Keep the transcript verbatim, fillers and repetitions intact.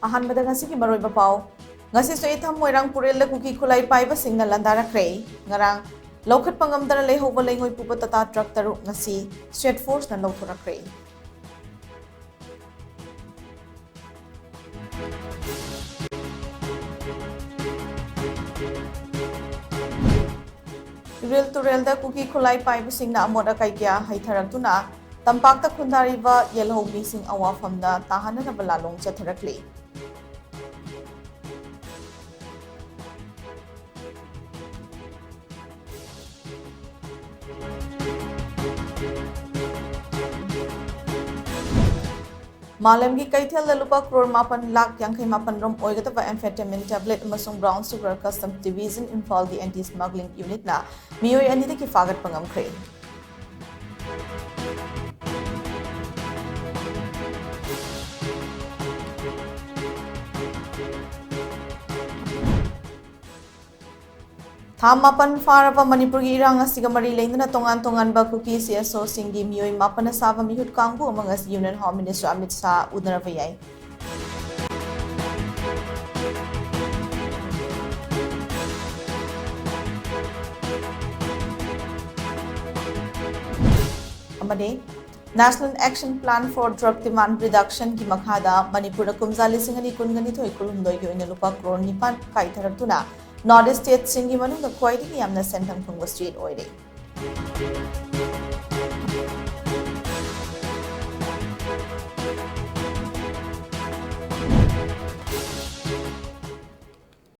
ꯑꯍꯥꯟꯕꯗ ꯉꯁꯤꯒꯤ ꯃꯔꯨꯑꯣꯏꯕ ꯄꯥꯎ꯫ ꯉꯁꯤꯁꯨ ꯏꯊꯝ ꯃꯣꯏꯔꯥꯡ ꯄꯨꯔꯦꯜꯗ ꯀꯨꯀꯤ ꯈꯨꯠꯂꯥꯏ ꯄꯥꯏꯕꯁꯤꯡꯅ ꯂꯥꯟꯗꯥꯔꯛꯈ꯭ꯔꯦ꯫ ꯉꯔꯥꯡ ꯂꯧꯈꯠꯄ ꯉꯝꯗꯅ ꯂꯩꯍꯧꯕ ꯂꯩꯉꯣꯏ ꯄꯨꯕ ꯇꯥꯇꯥ ꯇ꯭ꯔꯛ ꯇꯔꯨꯛ ꯉꯁꯤ ꯁ꯭ꯇꯦꯠ ꯐꯣꯔꯁꯅ ꯂꯧꯊꯣꯔꯛꯈ꯭ꯔꯦ꯫ ꯏꯔꯤꯜ ꯇꯨꯔꯦꯜꯗ ꯀꯨꯀꯤ ꯈꯨꯠꯂꯥꯏ ꯄꯥꯏꯕꯁꯤꯡꯅ ꯑꯃꯣꯠ ꯑꯀꯥꯏ ꯀꯌꯥ ꯍꯩꯊꯔꯛꯇꯨꯅ ꯇꯝꯄꯥꯛꯇ ꯈꯨꯟꯗꯥꯔꯤꯕ ꯌꯦꯜꯍꯧꯃꯤꯁꯤꯡ ꯑꯋꯥꯐꯝꯗ ꯇꯥꯍꯟꯅꯅꯕ ꯂꯥꯂꯣꯡ ꯆꯠꯊꯔꯛꯂꯤ꯫ ꯃꯥꯂꯦꯝꯒꯤ ꯀꯩꯊꯦꯜꯗ ꯂꯨꯄꯥ ꯀ꯭ꯔꯣꯔ ꯃꯥꯄꯟ ꯂꯥꯈ ꯌꯥꯡꯈꯩ ꯃꯥꯄꯟ ꯔꯣꯝ ꯑꯣꯏꯒꯗꯕ amphetamine tablet ꯑꯃꯁꯨꯡ brown sugar Customs Division ꯏꯝꯐꯥꯜꯒꯤ anti smuggling unitꯅ ꯃꯤꯑꯣꯏ ꯑꯅꯤꯗꯒꯤ ꯐꯥꯒꯠꯄ ꯉꯝꯈ꯭ꯔꯦ꯫ ꯊꯥ ꯃꯥꯄꯟ ꯐꯥꯔꯕ ꯃꯅꯤꯄꯨꯔꯒꯤ ꯏꯔꯥꯡ ꯑꯁꯤꯒ ꯃꯔꯤ ꯂꯩꯅꯅ ꯇꯣꯉꯥꯟ ꯇꯣꯉꯥꯟꯕ ꯀꯨꯀꯤ CSOꯁꯤꯡꯒꯤ ꯃꯤꯑꯣꯏ ꯃꯥꯄꯟꯅ ꯁꯥꯕ ꯃꯤꯍꯨꯠ ꯀꯥꯡꯕꯨ ꯑꯃ ꯉꯁꯤ Union Home Minister Amit Shah ꯎꯅꯔꯕ ꯌꯥꯏ꯫ ꯑꯃꯗꯤ National Action Plan for Drug Demand Reductionꯒꯤ ꯃꯈꯥꯗ ꯃꯅꯤꯄꯨꯔꯗ ꯀꯨꯝꯖꯥ ꯂꯤꯁꯤꯡ ꯑꯅꯤ ꯀꯨꯟꯒ ꯅꯤꯊꯣꯏ ꯀꯨꯟꯍꯨꯝꯗꯣꯏꯒꯤ ꯑꯣꯏꯅ ꯂꯨꯄꯥ ꯀ꯭ꯔꯣꯔ ꯅꯤꯄꯥꯟ ꯀꯥꯏꯊꯔꯛꯇꯨꯅ North East stateꯁꯤꯡꯒꯤ ꯃꯅꯨꯡꯗ ꯈ꯭ꯋꯥꯏꯗꯒꯤ ꯌꯥꯝꯅ ꯁꯦꯟꯐꯝ ꯐꯪꯕ state ꯑꯣꯏꯔꯦ꯫